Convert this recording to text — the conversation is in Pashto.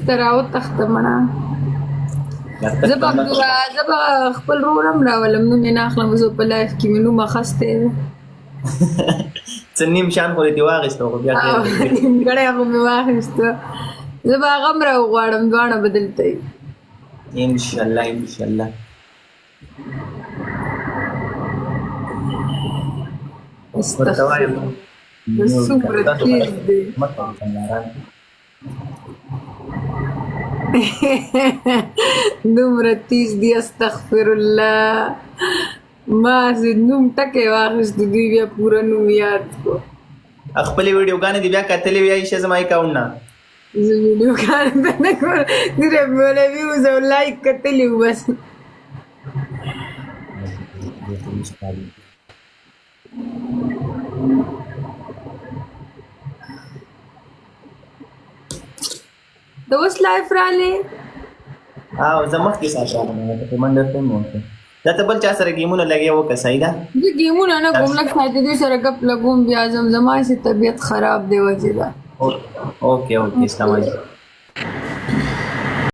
ته راوتښته مړه. زه به زه به خپل ورور هم راولم، نوم یې نه اخلم، زه په لایف کې مې نوم اخیستی دی. څه نیم شان خو دې واخیستو، خو بیا خیر دی. نیمګړی خو مې واخیسته. زه به هغه هم راوغواړم، دواړه به دلته وي. ان شاء الله، ان شاء الله. ورته وایم. څومره تیز دی. دومره تیز دی، استغفر الله. ما هسې نوم ټکی واخیست، دوی بیا پوره نوم یاد کو. خپلې ویډیوګانې دې بیا کتلې وي عایشه زما اکاونټ نه؟ زه ویډیوګانې ته نه ګورم، ډېر مې ویوز او لایک کتلي وو بس. د اوس لایف رالې؟ او زه مخکې ساعت راغلم، ته منډه ته مو دا ته بل چا سره ګیمونه لګې وکړه، صحیح ده؟ زه ګیمونه نه کوم، لږ ساعت دوی سره ګپ لګوم بیا ځم، زما هسې طبیعت خراب دی وجې ده. اوکې اوکې، السلام علیکم.